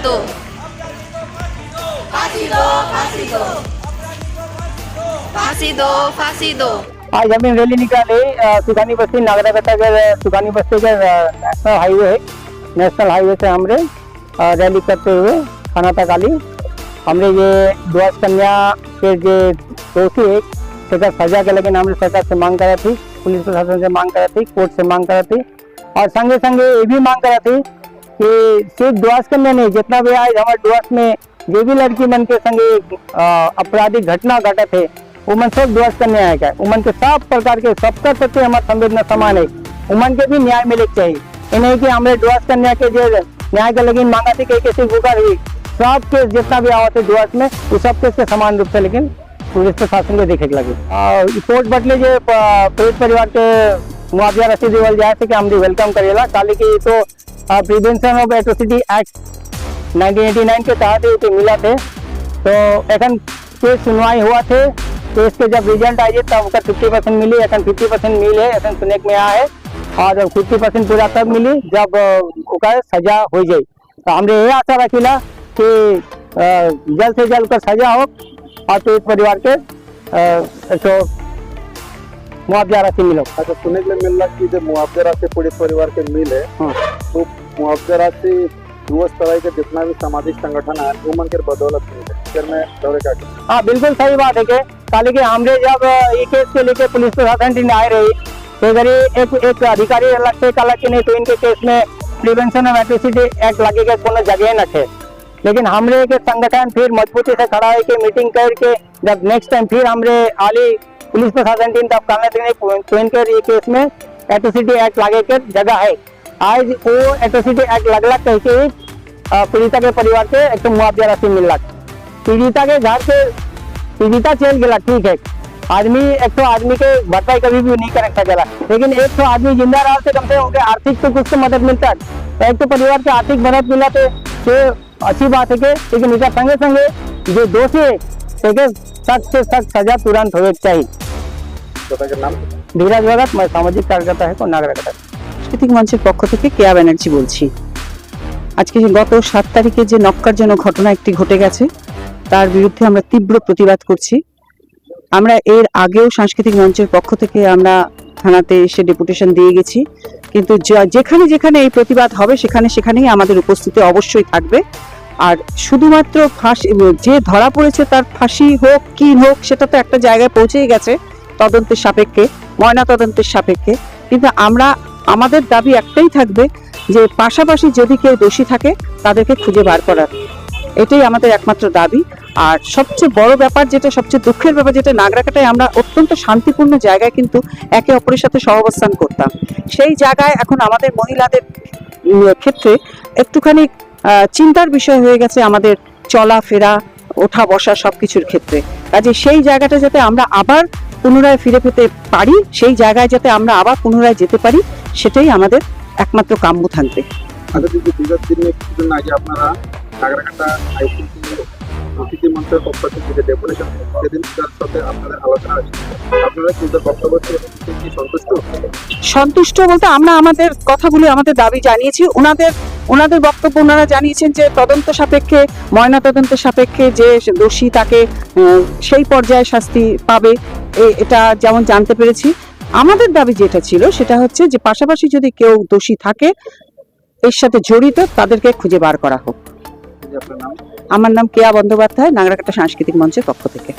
दो, फांसी दो, फांसी दो, फांसी दो, फांसी दो। आज हमने रैली निकाली सुखानी बस्ती, नागराकाटा के सुखानी बस्ती के नेशनल हाईवे है। नेशनल हाईवे से हमने रैली करते हुए थाना तक आली। हमने ये डुआर्स कन्या के जो दोषी है, तेकर सजा के लेकिन हमने सरकार से मांग करा थी, पुलिस प्रशासन से मांग करा थी, कोर्ट से मांग करा थी और संगे संगे ये भी मांग करा थी कि सिर्फ डुआर्स कन्या नहीं, जितना भी आज हमारे डुआर्स में जो भी लड़की मन के संगे आपराधिक घटना घटत है, उमन सब डुआर्स कन्या है क्या, उमन के सब प्रकार के सबका प्रति हमारा संवेदना समान है। उमन के भी न्याय मिले के चाहिए। ये नहीं कि हमरे डुआर्स कन्या के जो न्याय के लेकिन मांगा थी कि सिर्फ ओकर हुई, सब केस जितना भी आवत है डुआर्स में, वो सब केस के समान रूप से लेकिन पुलिस प्रशासन के देखे के लगे। कोर्ट बटले जो पीड़ित परिवार के मुआवजा राशि देवल जाए से कि हम welcome करेला, काले की तो प्रिवेंशन ऑफ एट्रोसिटी एक्ट 1989 के तहत ही मिला थे। तो एखन केस सुनवाई हुआ थे, केस के जब रिजल्ट आई तब ओकर 50% मिली। एखन 50% मिले एखन सुने में आया है और 50% पूरा तब मिली जब ओकर सजा हो जाए। तो हमरे ये आशा रखिला कि जल्द से जल्द ओकर सजा हो और पीड़ित परिवार के तो मुआवजा राशि मिलो। अच्छा, सुने के लिए मिल रहा कि जब मुआवजा राशि पीड़ित परिवार के मिले तो मुआवजा राशि डुअर्स तराई के जितना भी सामाजिक संगठन है, वो मन के बदौलत मिले। फिर मैं दौरे का हाँ, बिल्कुल सही बात है के काले के हमरे जब ये केस के लेके पुलिस प्रशासन टीम आए रही तो इधर ही एक एक अधिकारी अलग से कहा कि नहीं, तो इनके केस में प्रिवेंशन ऑफ एट्रोसिटी एक्ट लगेगा, कोनो जगह न थे। लेकिन हमरे के संगठन फिर मजबूती से खड़ा है के मीटिंग करके जब नेक्स्ट टाइम फिर हमरे आली पुलिस प्रशासन टीम, तब कहने थे नहीं, तो इनके ये केस में एट्रोसिटी एक्ट लागे के जगह है। आज वो एट्रोसिटी एक्ट लगला कह के ही, पीड़िता के परिवार के एक तो मुआवजा राशि मिलला। पीड़िता के घर से पीड़िता चल गया, ठीक है, आदमी एक तो आदमी के भरपाई कभी भी नहीं कर सकेला, लेकिन एक तो आदमी जिंदा रहा से कम से कम उनके आर्थिक तो कुछ तो मदद मिलता है। तो एक तो परिवार के आर्थिक मदद मिला तो ये अच्छी बात है कि लेकिन इसका संगे संगे जो दोषी है, तेके सख्त से सख्त सजा तुरंत होवे के चाहिए। के नाम? धीरज भगत, मैं सामाजिक कार्यकर्ता है को नागरिकता। সাংস্কৃতিক মঞ্চের পক্ষ থেকে কেয়া ব্যানার্জি বলছি। আজকে যে গত 7 তারিখে যে নক্কারজনক ঘটনা একটি ঘটে গেছে, তার বিরুদ্ধে আমরা তীব্র প্রতিবাদ করছি। আমরা এর আগেও সাংস্কৃতিক মঞ্চের পক্ষ থেকে আমরা থানাতে এসে ডেপুটেশন দিয়ে গেছি, কিন্তু যেখানে যেখানে এই প্রতিবাদ হবে, সেখানে সেখানেই আমাদের উপস্থিতি অবশ্যই থাকবে। আর শুধুমাত্র ফাঁসি, যে ধরা পড়েছে তার ফাঁসি হোক কি হোক, সেটা তো একটা জায়গায় পৌঁছেই গেছে তদন্তের সাপেক্ষে, ময়না তদন্তের সাপেক্ষে। কিন্তু আমরা আমাদের দাবি একটাই থাকবে যে পাশাপাশি যদি কেউ দোষী থাকে, তাদেরকে খুঁজে বার করার, এটাই আমাদের একমাত্র দাবি। আর সবচেয়ে বড় ব্যাপার যেটা, সবচেয়ে দুঃখের ব্যাপার যেটা, নাগরাকাটায় আমরা অত্যন্ত শান্তিপূর্ণ জায়গায় কিন্তু একে অপরের সাথে সহাবস্থান করতাম। সেই জায়গায় এখন আমাদের মহিলাদের ক্ষেত্রে একটুখানি চিন্তার বিষয় হয়ে গেছে আমাদের চলাফেরা, ওঠা বসা সবকিছুর ক্ষেত্রে। কাজে সেই জায়গাটা যাতে আমরা আবার পুনরায় ফিরে পেতে পারি, সেই জায়গায় যাতে আমরা আবার পুনরায় যেতে পারি, সেটাই আমাদের একমাত্র কাম্য থাকবে। আচ্ছা দিদি, বিগত দিনে কিছুদিন আগে আপনারা নাগরাকাটা আইসিটি অতিথি মঞ্চের পক্ষ থেকে যে ডেপুটেশন, সেদিন তার সাথে আপনাদের আলোচনা হয়েছে। আপনারা কি ওদের বক্তব্য থেকে কি সন্তুষ্ট? সন্তুষ্ট বলতে আমরা আমাদের কথাগুলি, আমাদের দাবি জানিয়েছি। ওনাদের ওনাদের বক্তব্য ওনারা জানিয়েছেন যে তদন্ত সাপেক্ষে, ময়না তদন্ত সাপেক্ষে যে দোষী তাকে সেই পর্যায়ে শাস্তি পাবে, এটা যেমন জানতে পেরেছি। আমাদের দাবি যেটা ছিল, সেটা হচ্ছে যে পাশাপাশি যদি কেউ দোষী থাকে, এর সাথে জড়িত, তাদেরকে খুঁজে বার করা হোক। দিদি, আপনার নাম? আমার নাম কেয়া বন্দ্যোপাধ্যায়, নাগরাকাটা সাংস্কৃতিক মঞ্চের পক্ষ থেকে।